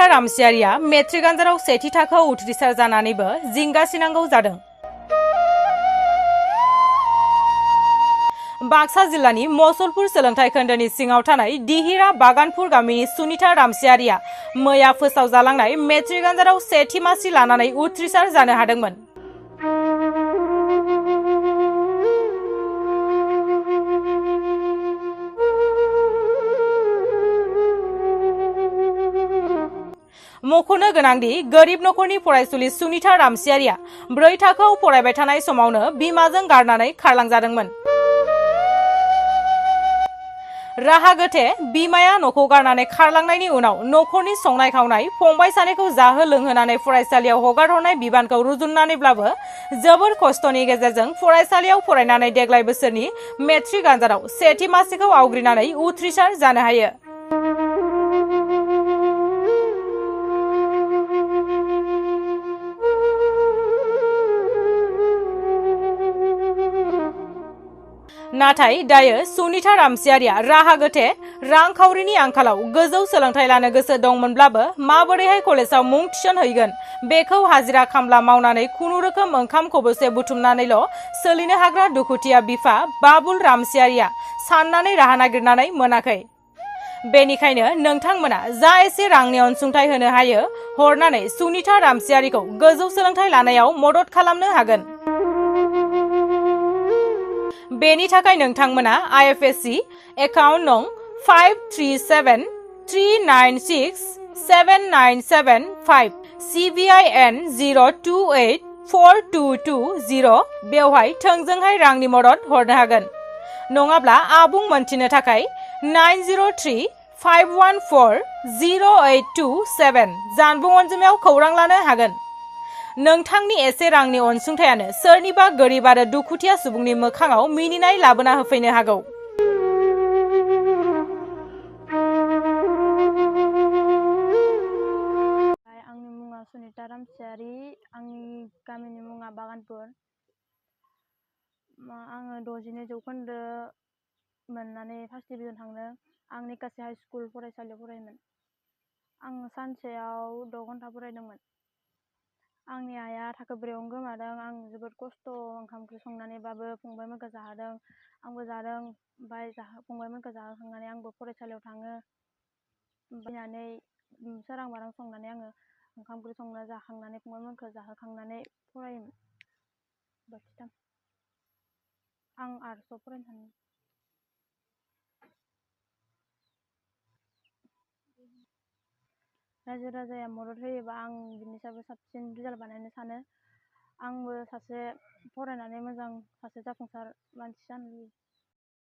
Sunita रामसियारिया matric आनजादाव सेथि थाखोआव उथ्रिसार जानानैबो जिंगासिनांगौ जादों। बाक्सा जिल्लानि मसलपुर सोलोंथाइ खोन्दोनि सिङाव थानाय दिहिरा बागानपुर गामिनि सुनिता रामसियारिया मैया फोसावजालांनाय मेट्रिक आनजादाव सेथि मासि लानानै उथ्रिसार जानो हादोंमोन। मख'नो गोनांदि गोरिब नखरनि फरायसुलि सुनिता रामसियारिया 4 थाखोआव फरायबाय थानाय समावनो बिमाजों गारनानै खारलांजादोंमोन। राहा गोथे बिमाया न'खौ गारनानै खारलांनायनि उनाव नखरनि संनाय खावनाय फंबाय सानैखौ जाहो लोंहोनानै फरायसालियाव हगारहरनाय बिबानखौ रुजुननानैब्लाबो जोबोर खस्थ'नि गेजेरजों फरायसालियाव फरायनानै देग्लाय बोसोरनि मेट्रिक आनजादाव सेथि मासिखौ आवग्रिनानै उथ्रिसार जानो हायो। नाथाय दायो सुनिता रामसियारिया राहा गोथे रांखावरिनि आंखालाव गोजौ सोलोंथाइ लानो गोसो दंमोनब्लाबो माबोरैहाय कलेजाव मुं थिसनहैगोन बेखौ हाजिरा खामला मावनानै खुनुरोखोम ओंखाम खबसे बुथुमनानैल' सोलिनो हाग्रा दुखुथिया बिफा बाबुल रामसियारिया साननानै राहा नागिरनानै मोनाखै। बेनिखायनो नोंथांमोना जा एसे रांनि अनसुंथाइ होनो हायो हरनानै सुनिता रामसियारिखौ गोजौ सोलोंथाइ लानायाव मदद खालामनो हागोन। बेनि थाखाय नोंथांमोना IFSC एकाउन्ट नं 5373396797 CBIN 02842220 बेवहाय थोंजोंहाय रांनि मदद हरनो हागोन। नङाब्ला आबुं मोनथिनो थाखाय 9035140827 जानबुं अनजिमायाव खौरां लानो हागोन। नोंथांनि एसे रांनि अनसुंथायानो सोरनिबा गोरिब आरो दुखुथिया सुबुंनि मोखाङाव मिनिनाय लाबोना होफैनो हागौ। आंनि मुङा सुनिता रामसियारि, आंनि गामिनि मुङा बागानपुर। आङो 62 जौखोन्दो मोननानै फार्स्ट डिभिजन थांदों। आं निकासि हाइ स्कुल फरायसालियाव फरायोमोन। आं सानसेयाव 6 घन्टा फरायदोंमोन। आंनि आइया थाखो 4आवनो गोमादों। आं जोबोद खस्थ' ओंखाम ओंख्रि संनानैबाबो फंबायमोनखौ जाहोदों, आंबो जादों। ओमफ्राय फंबायमोनखौ जाहोखांनानै आंबो फरायसालियाव थाङो। फैनानै सोरां बारां संनानै आङो ओंखाम ओंख्रि संना जाखांनानै फंबायमोनखौ जाहोखांनानै फरायोमोन। बोथिथाम आं आर्टसआव फरायनो सानदों। रायजो राजाया मदद होयोबा आं बिनिसायबो साबसिन रिजाल्ट बानायनो सानो। आंबो सासे फरायनानै मोजां सासे जाफुंसार मानसि जानो लुबैयो।